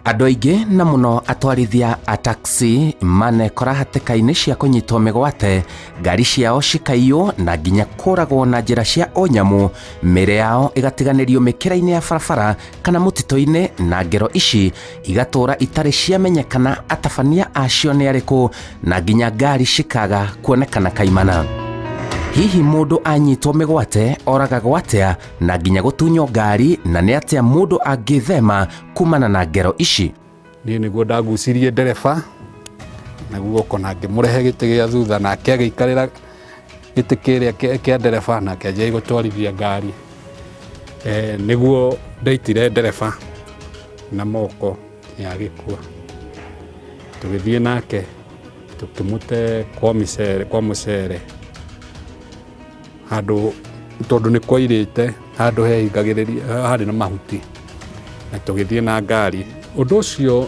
Andũ aingĩ na mũno atwarithia a taxi manekora hatĩka-inĩ cia kũnyitwo mĩgwate, ngari ciao cikaiywo na nginya kũragwo na njĩra cia ũnyamũ, mĩĩrĩ yao ĩgatiganĩrio mĩkĩra-inĩ ya barabara kana mũtitũ-inĩ na ngero ici igatũra itarĩ ciamenyekana atabania acio nĩ arĩkũ na nginya ngari cikaga kuonekana kaimana. Hihi mũndũ anyitwo mĩgwate oragagwo atĩa na nginya gũtunywo ngari na nĩ atĩa mũndũ angĩthema kumana na ngero ici? Niĩ nĩguo ndagucirie ndereba na guoko na ngĩmũrehe gĩtĩ gĩa thutha, nake agĩikarĩra gĩtĩ kĩrĩa kĩa ndereba na akĩanjia gũtwarithia ngari. Nĩguo ndaitire ndereba na moko nĩ agĩkua. Tũgĩthiĩ nake tũkĩmũte kwa mĩcere, kwa mũcere handũ tondũ nĩ kwairĩte handũ hehingagĩrĩria harĩ na mahuti na tũgĩthiĩ na ngari. Ũndũ ũcio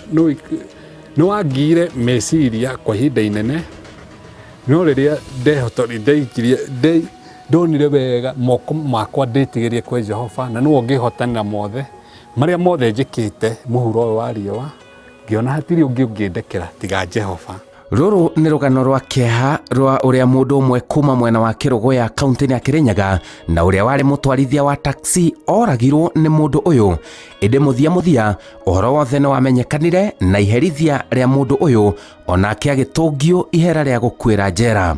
nĩ wangiire meciria kwa ihinda inene, no rĩrĩa ndeikirie ndonire wega moko makwa ndĩtigĩrie kwĩ Jehova na nĩwe ũngĩhotanĩra mothe marĩa mothe njĩkĩte mũhuro ũyũ wa riũa, ngĩona hatirĩ ũngĩ ũngĩndekera tiga Jehova. Rũrũ nĩ rũgano rwa kĩeha rwa ũrĩa mũndũ ũmwe kuma mwena wa Kĩrũgũya kaunti-inĩ ya Kĩrĩnyaga na ũrĩa warĩ mũtwarithia wa taxi oragirwo nĩ mũndũ ũyũ. Ĩndĩ mũthia mũthia ũhoro wothe nĩ wamenyekanire na iherithia rĩa mũndũ ũyũ onake agĩtũngio ihera rĩa gũkuĩra njera.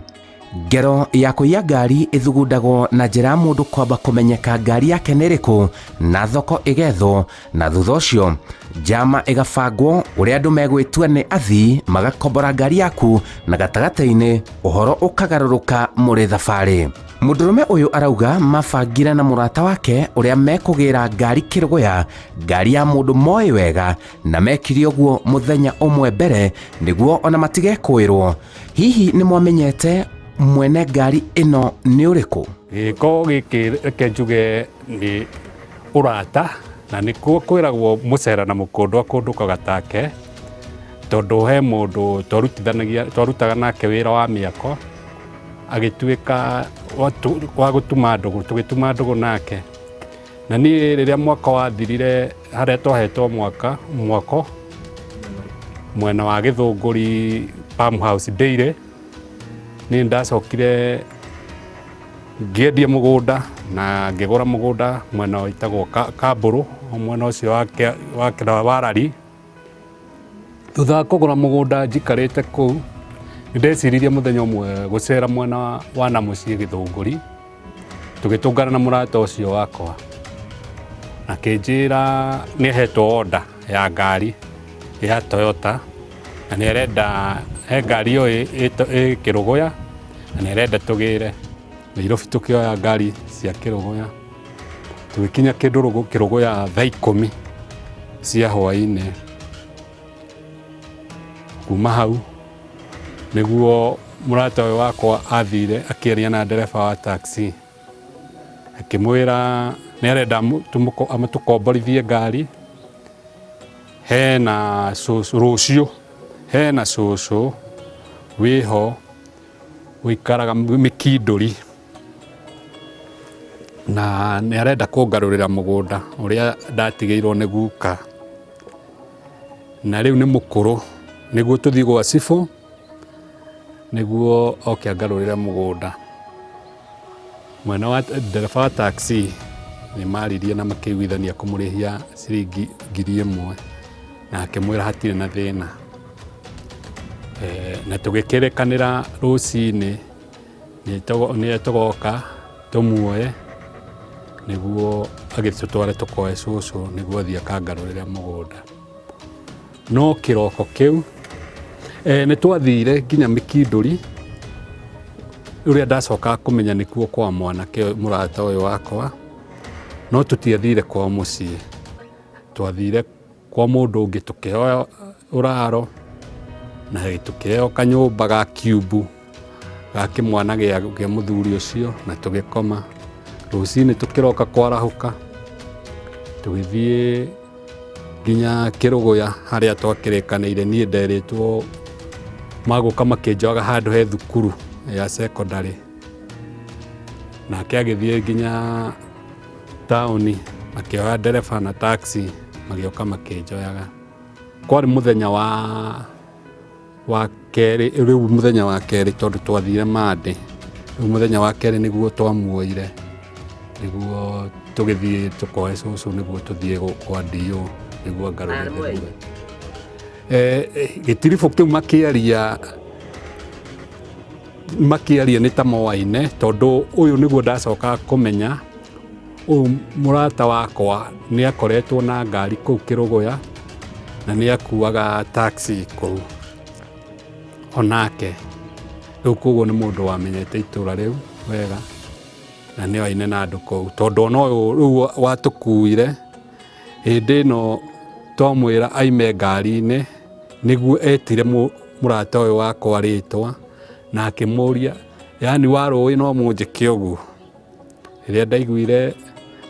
Ngero ya kũiya ngari ĩthugundagwo na njĩra ya mũndũ kwamba kũmenyeka ngari yake nĩ ĩrĩkũ na thoko ĩgethwo, na thutha ũcio njama ĩgabangwo ũrĩa andũ megwĩtua nĩ athii magakombora ngari yaku na gatagatĩ-inĩ ũhoro ũkagarũrũka mũrĩ thabarĩ. Mũndũrũme ũyũ arauga mabangire na mũrata wake ũrĩa mekũgĩra ngari Kĩrũgũya, ngari ya mũndũ moĩ wega, na mekire ũguo mũthenya ũmwe mbere nĩguo ona matigekũĩrwo. Hihi nĩ mwamenyete mwene ngari ĩno nĩ ũrĩkũ? Gĩko gĩkĩ reke njuge nĩ ũrata na nĩkuo kwĩragwo mũcera na mũkũndũ akũndũkaga take, tondũ he mũndũ twarutaga nake wĩra wa mĩako agĩtuĩka wa gũtuma ndũgũ, tũgĩtuma ndũgũ nake. Na niĩ rĩrĩa mwaka wathirire harĩa twahetwo mwaka mwako mwena wa Gĩthũngũri Palm House Dairy, niĩ ndacokire ngĩendia mũgũnda na ngĩgũra mũgũnda mwena wĩtagwo Kambũrũ, mwena ũcio wa Rari. Thutha wa kũgũra mũgũnda njikarĩte kũu, nĩ ndeciririe mũthenya ũmwe gũcera mwena wa Namũciĩ Gĩthũngũri. Tũgĩtũngana na mũrata ũcio wakwa, akĩnjĩra nĩ ahetwo order ya ngari ya Toyota na nĩ arenda he ngari ĩyo ĩ Kĩrũgũya na nĩ arenda tũgĩre Nairobi. Tũkĩoya ngari cia Kĩrũgũya tũgĩkinya Kĩrũgũya thaa 10 cia hwaĩ-inĩ. Kuma hau nĩguo mũrata ũyũ wakwa athire akĩaria na ndereba wa taxi akĩmwĩra nĩ arenda tũkomborithie ngari, hena cũcũ rũciũ, hena cũcũ wĩho ũikaraga Mĩkindũri na nĩ arenda kũngarũrĩra mũgũnda ũrĩa ndatigĩirwo nĩ guka. Na rĩu nĩ mũkũrũ nĩguo tũthiĩ gwa cibũ nĩguo oke angarũrĩre mũgũnda. Mwena wa ndereba wa taxi nĩ maririe na makĩiguithania kũmũrĩhia ciringi 1000 na akĩmwĩra hatirĩ na thĩna. Na tũgĩkĩrĩkanĩra rũcinĩ nĩ tũgoka tũmuoye nĩguo agĩtũtware tũkoe cũcũ nĩguo athiĩ akangarũrĩre mũgũnda. No kĩroko kĩu nĩ twathire nginya Mĩkindũri ũrĩa ndacokaga kũmenya nĩkuo kwa mwanake mũrata ũyũ wakwa, no tũtiathire kwao mũciĩ, twathire kwa mũndũ ũngĩ tũkĩhoya ũraro na tũkĩheo kanyũmba ga kiumbu ga kĩmwana gĩa mũthuri ũcio na tũgĩkoma. Rũcinĩ tũkĩroka kwarahũka tũgĩthiĩ nginya Kĩrũgũya harĩa twakĩrĩkanĩire. Niĩ nderĩtwo magũka makĩnjoyaga handũ he thukuru ya cekondarĩ, nake agĩthiĩ nginya taũni akĩoya ndereba na taxi magĩũka makĩnjoyaga. Kwarĩ mũthenya wa wa kerĩ, rĩu mũthenya wa kerĩ tondũ twathire Monday, rĩu mũthenya wa kerĩ nĩguo twamuoire, nĩguo tũgĩthiĩ tũkoe cũcũ nĩguo tũthiĩ kwa DO nĩguo ngarũre. Gĩtiribũ kĩu makĩaria makĩaria nĩ ta moaine tondũ ũyũ nĩguo ndacoka kũmenya ũyũ mũrata wakwa nĩ akoretwo na ngari kũu Kĩrũgũya na nĩ akuaga taxi kũu onake. Rĩu koguo nĩ mũndũ wamenyete itũra rĩu wega na nĩ oaine na andũ kũu tondũ ona ũyũ rĩu watũkuire hĩndĩ ĩno twamwĩra aime ngari-inĩ nĩguo etire mũrata ũyũ wakwa rĩtwa na akĩmũria yani wa rũĩ no mũnjĩke ũguo. Rĩrĩa ndaiguire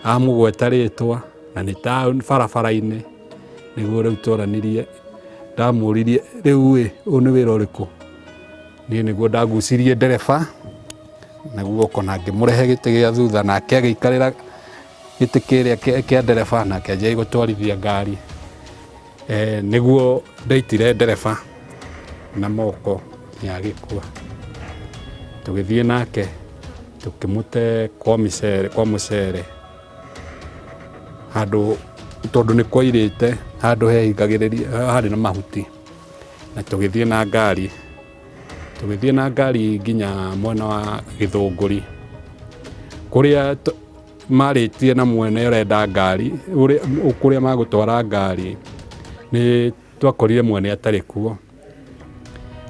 amũgweta rĩtwa na nĩ barabara-inĩ nĩguo rĩu twaranirie, ndamũririe rĩu ĩ ũyũ nĩ wĩra ũrĩkũ? Niĩ nĩguo ndagucirie ndereba na guoko na ngĩmũrehe gĩtĩ gĩa thutha nake agĩikarĩra gĩtĩ kĩrĩa kĩa ndereba na akĩanjia gũtwarithia ngari. Nĩguo ndaitire ndereba na moko nĩ agĩkua. Tũgĩthiĩ nake tũkĩmũte kwa mĩcere, kwa mũcere handũ tondũ nĩ kwairĩte handũ hehingagĩrĩria harĩ na mahuti na tũgĩthiĩ na ngari, tũgĩthiĩ na ngari nginya mwena wa Gĩthũngũri kũrĩa marĩtie na mwene ũrenda ngari, kũrĩa magũtwara ngari nĩ twakorire mwene atarĩ kuo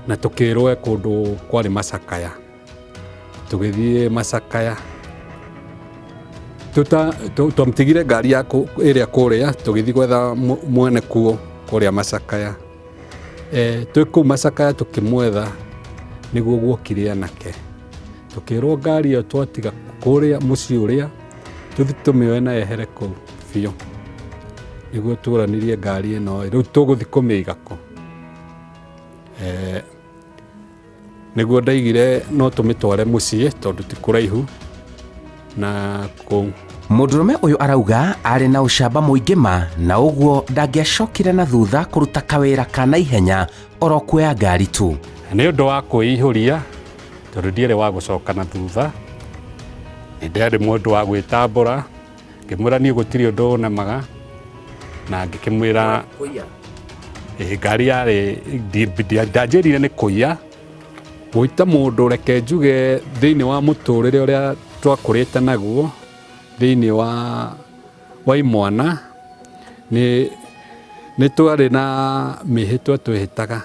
na tũkĩrwo e kũndũ kwarĩ macakaya. Tũgĩthiĩ macakaya, twamũtigire ngari ĩrĩa kũrĩa tũgĩthiĩ gwetha mwene kuo kũrĩa macakaya. Twĩ kũu macakaya tũkĩmwetha nĩguo guokire anake. Tũkĩrwo ngari ĩyo twatiga kũrĩa mũciĩ ũrĩa tũthi tũmĩoe na yehere kũu biũ. Nĩguo tũranirie ngari ĩno rĩu tũgũthi kũmĩiga kũ? Nĩguo ndaigire no tũmĩtware mũciĩ tondũ ti kũraihu na kũu. Mũndũrũme ũyũ arauga arĩ na ũcamba mũingĩ ma na ũguo ndangĩacokire na thutha kũruta kawĩra ka naihenya oro kuoya ngari tu. Nĩ ũndũ wa kwĩihũria tondũ ndiarĩ wa gũcoka na thutha, nĩ ndarĩ mũndũ wa gwĩtambũra, ngĩmwĩra niĩ gũtirĩ ũndũ ũnemaga, na ngĩkĩmwĩra ĩ ngari yarĩ ndanjĩrire nĩ kũiya, gũita mũndũ reke njuge thĩinĩ wa mũtũrĩre ũrĩa twakũrĩte naguo thĩinĩ wa wa imwana nĩ nĩ twarĩ na mĩhĩtwa twehĩtaga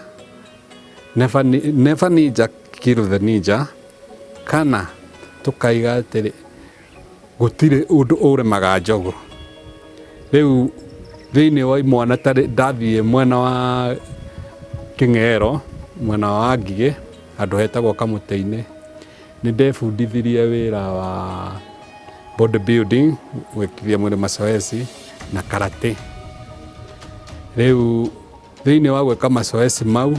never, never ninja kill the ninja kana tũkaiga atĩrĩ gũtirĩ ũndũ ũremaga njogu. Rĩu thĩinĩ wa imwana ta ndathiĩ mwena wa Kĩng'ero, mwena wa Ngigĩ, handũ hetagwo Kamũtĩ-inĩ, nĩ ndebundithirie wĩra wa body building, gwĩkithia mwĩrĩ mazoezi na karate. Rĩu thĩinĩ wa gwĩka mazoezi mau,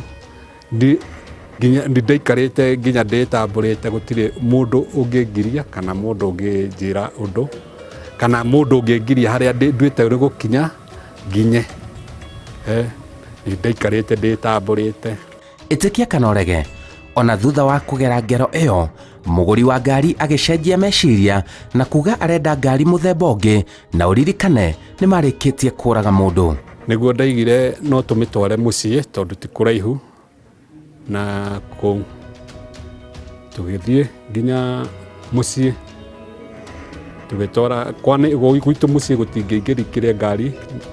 nginya nĩ ndaikarĩte nginya ndĩtambũrĩte gũtirĩ mũndũ ũngĩngiria kana mũndũ ũngĩnjĩra ũndũ kana mũndũ ũngĩngiria harĩa nduĩte nĩ gũkinya nginye. Nĩ ndaikarĩte ndĩtambũrĩte. Ĩtĩkia kana ũrege, ona thutha wa kũgera ngero ĩyo, mũgũri wa ngari agĩcenjia meciria na kuga arenda ngari mũthemba ũngĩ na ũririkane nĩ marĩkĩtie kũraga mũndũ. Nĩguo ndaigire no tũmĩtware mũciĩ tondũ ti kũraihu na kũu. Tũgĩthiĩ nginya mũciĩ tũgĩtwara gwitũ mũciĩ gũtingĩingĩrĩkire ngari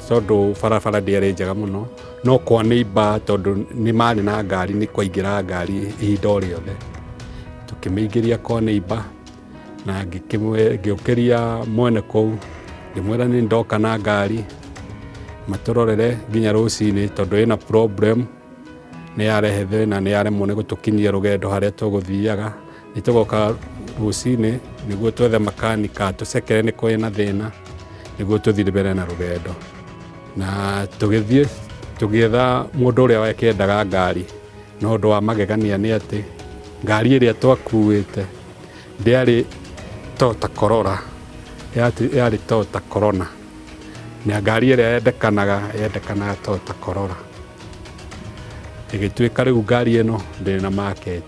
tondũ barabara ndĩarĩ njega mũno, no kwa neighbour tondũ nĩ marĩ na ngari nĩ kwaingĩra ngari ihinda o rĩothe. Tũkĩmĩingĩria kwa neighbour na ngĩũkĩria mwene kũu ngĩmwĩra nĩ ndoka na ngari matũrorere nginya rũcinĩ tondũ ĩna problem nĩ yarehe thĩna nĩ yaremwo nĩ gũtũkinyia rũgendo harĩa tũgũthiaga nĩ tũgoka rũcinĩ nĩguo twethe makanika tũcekere nĩ kwĩ na thĩna nĩguo tũthiĩ mbere na rũgendo. Na tũgĩthiĩ tũgĩetha mũndũ ũrĩa wakĩendaga ngari no ũndũ wa magegania nĩ atĩ ngari ĩrĩa twakuĩte ndĩarĩ Toyota Corolla, yarĩ Toyota Corona na ngari ĩrĩa yendekanaga yendekanaga Toyota Corolla. Ĩgĩtuĩka rĩu ngari ĩno ndĩrĩ na market.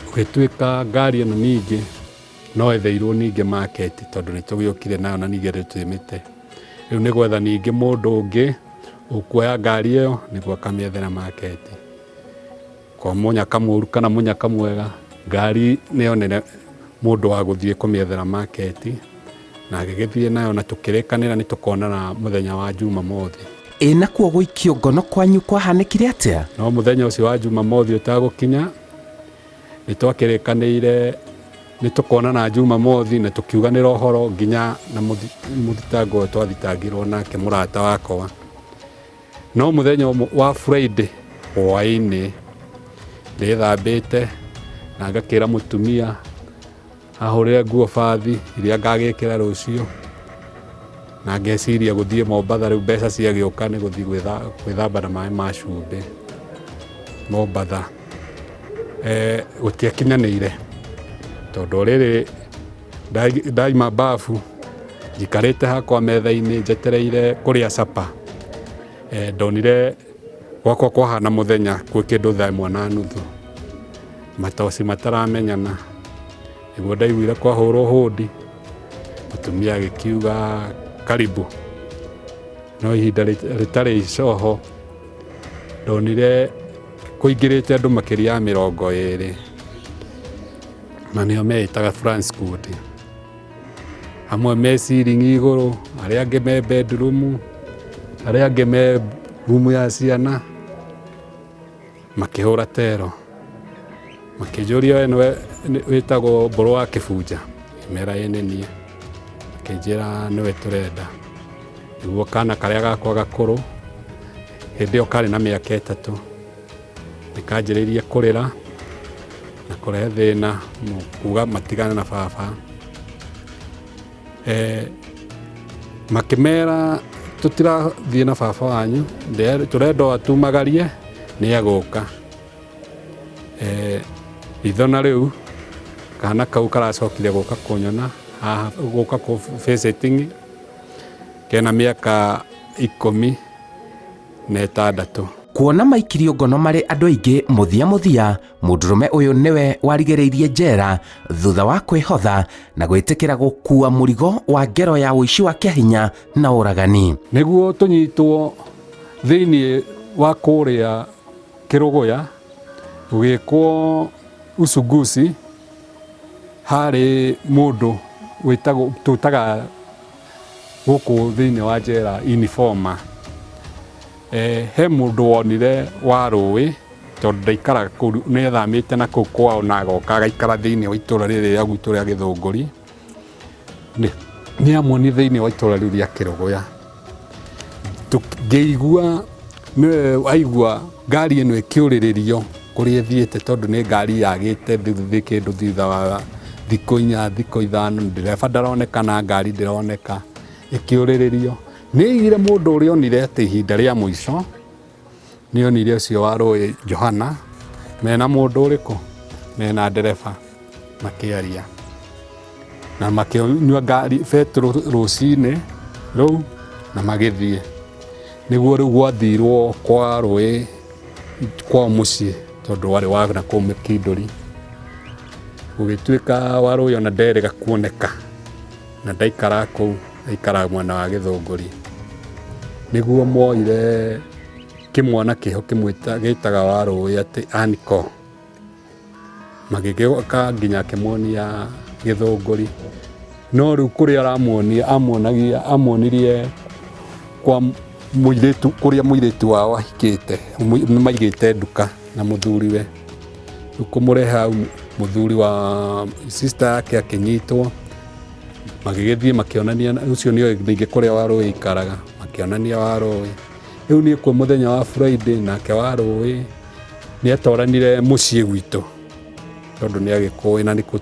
Gũgĩtuĩka ngari ĩno ningĩ no etheirwo ningĩ market tondũ nĩ tũgĩũkire nayo na ningĩ nĩ tũrĩmĩte. Rĩu nĩ gwetha ningĩ mũndũ ũngĩ ũkuoya ngari ĩyo nĩguo akamĩethera market. Kwa mũnyaka mũru kana mũnyaka mwega, ngari nĩ yonire mũndũ wa gũthiĩ kũmĩethera market na agĩgĩthiĩ nayo na tũkĩrĩkanĩra nĩ tũkonana mũthenya wa Jumamothi. Ĩ nakuo gũikio ngono kwanyu kwahanĩkire atĩa? No mũthenya ũcio wa Jumamothi ũtagũkinya, nĩ twakĩrĩkanĩire nĩ tũkonana Jumamothi na tũkiuganĩra ũhoro nginya na mũthitango ũyũ twathitangirwo nake mũrata wakwa. No mũthenya ũmwe wa Friday hwaĩ-inĩ ndĩthambĩte na ngakĩra mũtumia ahũrĩre nguo bathi iria ngagĩkĩra rũciũ, na ngeciria gũthiĩ Mombatha rĩu mbeca ciagĩũka nĩ gũthiĩ gwĩthamba na maĩ ma cumbĩ Mombatha. Gũtiakinyanĩire tondũ rĩrĩ ndaima bafu njikarĩte hakwa metha-inĩ njetereire kũrĩa capa, ndonire gwakwa kwahana mũthenya kwĩ kĩndũ thaa ĩmwe na nuthu, matoci mataramenyana, nĩguo ndaiguire kwahũrwo hũndi, mũtumia agĩkiuga karibu, no ihinda rĩtarĩ icoho ndonire kũingĩrĩte andũ makĩria ya 20, na nĩo meĩtaga France Squad. Amwe me ceiling igũrũ, arĩa angĩ me bedroom, arĩa angĩ me rumu ya ciana, makĩhũra tero, makĩnjũria we nĩwe wĩtagwo Mbũrũ wa Kĩbunja, ngĩmera ĩĩ nĩ niĩ, makĩnjĩra nĩwe tũrenda, nĩguo kana karĩa gakwa gakũrũ, hĩndĩ ĩyo karĩ na mĩaka 3, nĩ kanjĩrĩirie kũrĩra na kũrehe thĩna kuga matigane na baba. Makĩmera tũtirathiĩ na baba wanyu, tũrenda o atumagarie nĩ egũka. Ritho na rĩu kana kau karacokire gũka kũnyona haha, gũka kũ visiting, kena mĩaka 16. Kuona maikirio ngono marĩ andũ aingĩ mũthia mũthia, mũndũrũme ũyũ nĩwe warigĩrĩirie njera thutha wa kwĩhotha na gwĩtĩkĩra gũkua mũrigo wa ngero ya ũici wa kĩahinya na ũragani. Nĩguo tũnyitwo thĩinĩ wa kũrĩa Kĩrũgũya gũgĩkwo uchunguzi, harĩ mũndũ wĩtagwo twĩtaga gũkũ thĩinĩ wa njera informer. He mũndũ wonire wa rũĩ tondũ ndaikaraga kũu, nĩ athamĩte na kũu kwao na agoka agaikara thĩinĩ wa itũra rĩrĩ rĩa gwitũ rĩa Gĩthũngũri, nĩ amuonire thĩinĩ wa itũra rĩu rĩa Kĩrũgũya. Ngĩigua nĩwe aigua ngari ĩno ĩkĩũrĩrĩrio kũrĩa ĩthiĩte tondũ nĩ ngari yagĩte kĩndũ thutha wa thikũ 4, thikũ 5, ndereba ndaroneka na ngari ndĩroneka ĩkĩũrĩrĩrio. Nĩ aigire mũndũ ũrĩa onire atĩ ihinda rĩa mũico nĩ onire ũcio wa rũĩ Johana mena mũndũ ũrĩkũ, mena ndereba makĩaria na makĩnyua ngari betũrũ rũcinĩ rũu na magĩthiĩ. Nĩguo rĩu gwathirwo kwa rũĩ kwao mũciĩ tondũ warĩ wa nakũu Mĩkindũri, gũgĩtuĩka wa rũĩ ona nderĩga kuoneka na ndaikaraga kũu, aikaraga mwena wa Gĩthũngũri. Nĩguo moire kĩmwana kĩho gĩtaga wa rũĩ atĩ anko, magĩgĩũka nginya akĩmuonia Gĩthũngũri. No rĩu kũrĩa aramuonia, amuonagia, amuonirie kwa mũirĩtu, kũrĩa mũirĩtu wao ahikĩte, nĩ maigĩte nduka na mũthuriwe. Rĩu kũmũrehe hau mũthuri wa sister yake akĩnyitwo, magĩgĩthiĩ makĩonania, ũcio nĩoĩ ningĩ kũrĩa Warũĩ aikaraga, makĩonania Warũĩ. Rĩu niĩ kwĩ mũthenya wa Friday nake Warũĩ nĩ atwaranire mũciĩ gwitũ tondũ nĩ agĩkũĩ na nĩkuo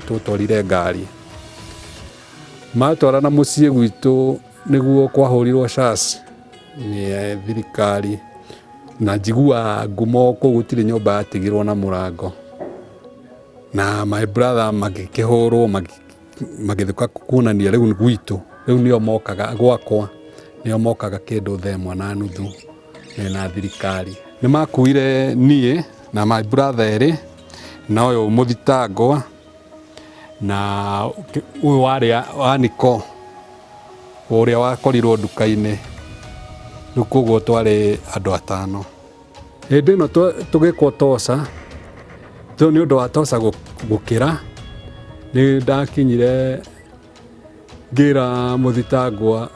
tũtwarire ngari. Matwarana mũciĩ gwitũ nĩguo kwahũrirwo search nĩ thirikari na njiguaga ngumo kũu gũtirĩ nyũmba yatigirwo na mũrango. Na my brother magĩkĩhũrwo magĩthũka kuonania rĩu gwitũ, rĩu nĩo mokaga gwakwa, nĩo mokaga kĩndũ thaa 1:30. Mena thirikari nĩ makuire niĩ na my brother erĩ na ũyũ mũthitangwa na ũyũ warĩ wa Niko ũrĩa wakorirwo nduka-inĩ. Rĩu koguo twarĩ andũ atano. Hĩndĩ ĩno tũgĩkwo toca, nĩ ũndũ wa toca gũkĩra, nĩ ndakinyire ngĩra mũthitangwa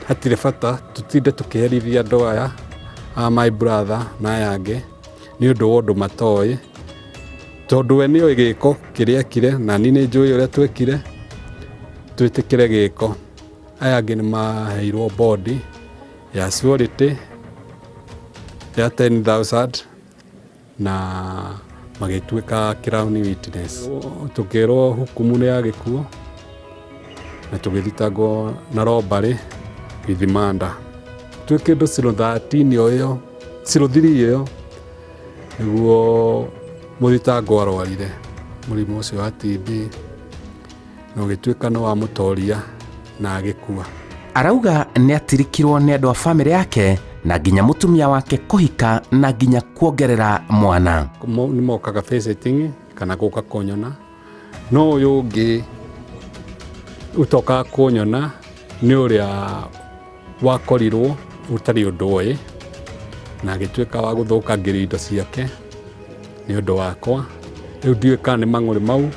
hatirĩ bata tũtinde tũkĩherithia andũ aya a my brother na aya angĩ nĩ ũndũ wa ũndũ matoĩ, tondũ we nĩoĩ gĩko kĩrĩa ekire na niĩ nĩ njũĩ ũrĩa twekire, twĩtĩkĩre gĩko. Aya angĩ nĩ maheirwo bondi ya surety ya 10,000 na magĩtuĩka crown witness. Tũkĩrwo hukumu nĩ ya gĩkuũ na tũgĩthitangwo na robbery with murder. Twĩ kĩndũ zero 13 o ĩyo, zero 3 ĩyo nĩguo mũthitangwo arwarire mũrimũ ũcio wa TB na ũgĩtuĩka nĩ wamũtoria na agĩkua. Arauga nĩ atirikirwo nĩ andũ a bamĩrĩ yake na nginya mũtumia wake kũhika na nginya kuongerera mwana. Nĩ mokaga visiting kana gũka kũnyona, no ũyũ ũngĩ ũtokaga kũnyona nĩ ũrĩa wakorirwo ũtarĩ ũndũ oĩ na agĩtuĩka wa gũthũkangĩria indo ciake nĩ ũndũ wakwa. Rĩu ndiũĩ kana nĩ mang'ũrĩ mau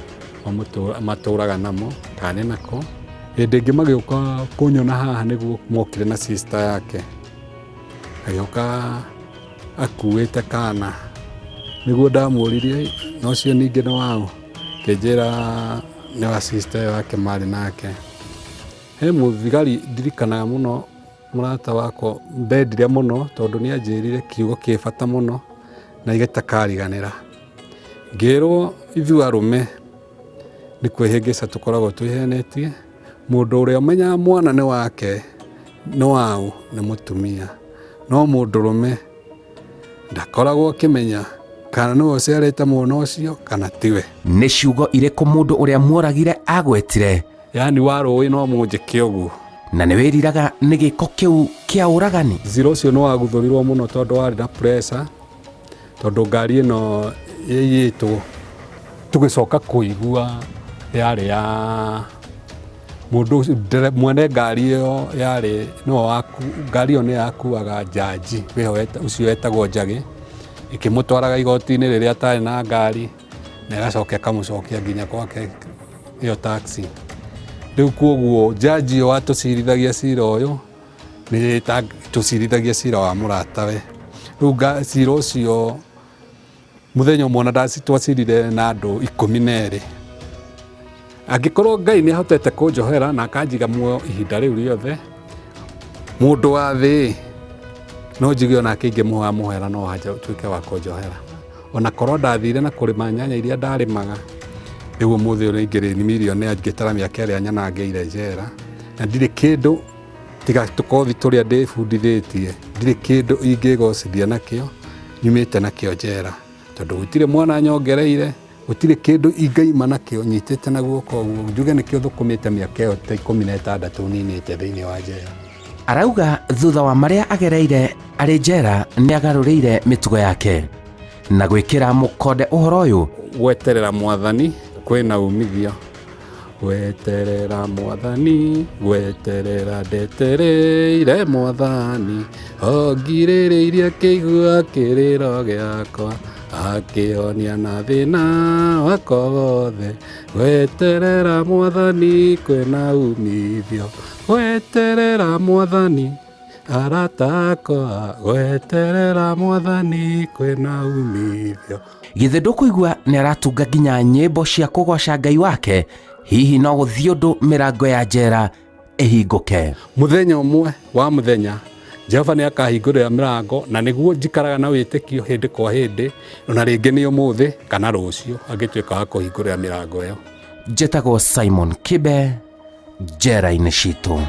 matũraga namo kana nĩ nako. Hĩndĩ ĩngĩ magĩũka kũnyona haha nĩguo mokire na sister yake, agĩũka akuĩte kana, nĩguo ndamũririe na ũcio ningĩ nĩ waũ, akĩnjĩra nĩ wa sister ĩyo yake marĩ nake. He mũthigari ndirikanaga mũno mũrata wakwa ndendire mũno tondũ nĩ anjĩrire kiugo kĩ bata mũno na gĩtakariganĩra. Ngĩrwo ithuĩ arũme nĩ kwĩhĩngĩca tũkoragwo twĩhenetie, mũndũ ũrĩa ũmenyaga mwana nĩ wake nĩ waũ nĩ mũtumia, no mũndũrũme ndakoragwo akĩmenya kana nĩwe ũciarĩte mwana ũcio kana tiwe. Nĩ ciugo irĩkũ mũndũ ũrĩa muoragire agwetire? Yaani wa rũĩ no mũnjĩke ũguo. Na nĩ wĩriraga nĩ gĩko kĩu kĩa ũragani? Zero ũcio nĩ waguthũrirwo mũno tondũ warĩ na pressure, tondũ ngari ĩno yaiyĩtwo tũgĩcoka kũigua yarĩ ya mũndũ ũcio, mwene ngari ĩyo yarĩ nĩwe waku, ngari ĩyo nĩ yakuaga njanji wĩho ũcio wetagwo Njagĩ, ĩkĩmũtwaraga igoti-inĩ rĩrĩa atarĩ na ngari na ĩgacoka ĩkamũcokia nginya gwake ĩyo taxi. Rĩu koguo njanji ĩyo watũcirithagia cira ũyũ nĩ tũcirithagia cira wa mũratawe. Rĩu cira ũcio mũthenya ũmwe ona twacirire na andũ 12. Angĩkorwo Ngai nĩ ahotete kũnjohera na akanjiga muoyo ihinda rĩu rĩothe, mũndũ wa thĩ no njigue onake ingĩmũhoya mũhera no atuĩke wa kũnjohera. Ona korwo ndathire na kũrĩma nyanya iria ndarĩmaga, rĩu ũmũthĩ ũyũ ingĩrĩ millionaire ngĩtara mĩaka ĩrĩa nyanangĩire njera, na ndirĩ kĩndũ tiga tũkothi tũrĩa ndĩbundithĩtie, ndirĩ kĩndũ ingĩgocithia nakĩo nyumĩte nakĩo njera, tondũ gũtirĩ mwana nyongereire, gũtirĩ kĩndũ ingaima nakĩo nyitĩte na guoko ũguo njuge nĩkĩo thũkũmĩte mĩaka ĩyo ta 16 ninĩte thĩinĩ wa njera. Arauga thutha wa marĩa agereire arĩ njera nĩ agarũrĩire mĩtugo yake na gwĩkĩra mũkonde ũhoro ũyũ. Gweterera mwathani kwĩna umithio, gweterera mwathani, gweterera ndetereire mwathani, ongirĩrĩirie akĩigua kĩrĩro gĩakwa, akĩhonia na thĩna wakwa wothe, gweterera mwathani kwĩna umithio, gweterera mwathani arata akwa, gweterera mwathani kwĩna umithio. Githĩ ndũkũigua nĩ aratunga nginya nyĩmbo cia kũgoca Ngai wake, hihi no gũthiĩ ũndũ mĩrango ya njera ĩhingũke. Mũthenya ũmwe wa mũthenya Jehova nĩ akahingũrĩra mĩrango, na nĩguo njikaraga na wĩtĩkio hĩndĩ kwa hĩndĩ, ona rĩngĩ nĩ ũmũthĩ kana rũciũ angĩtuĩka wa kũhingũrĩra mĩrango ĩyo. Njĩtagwo Simon Kibe, njera-inĩ citũ.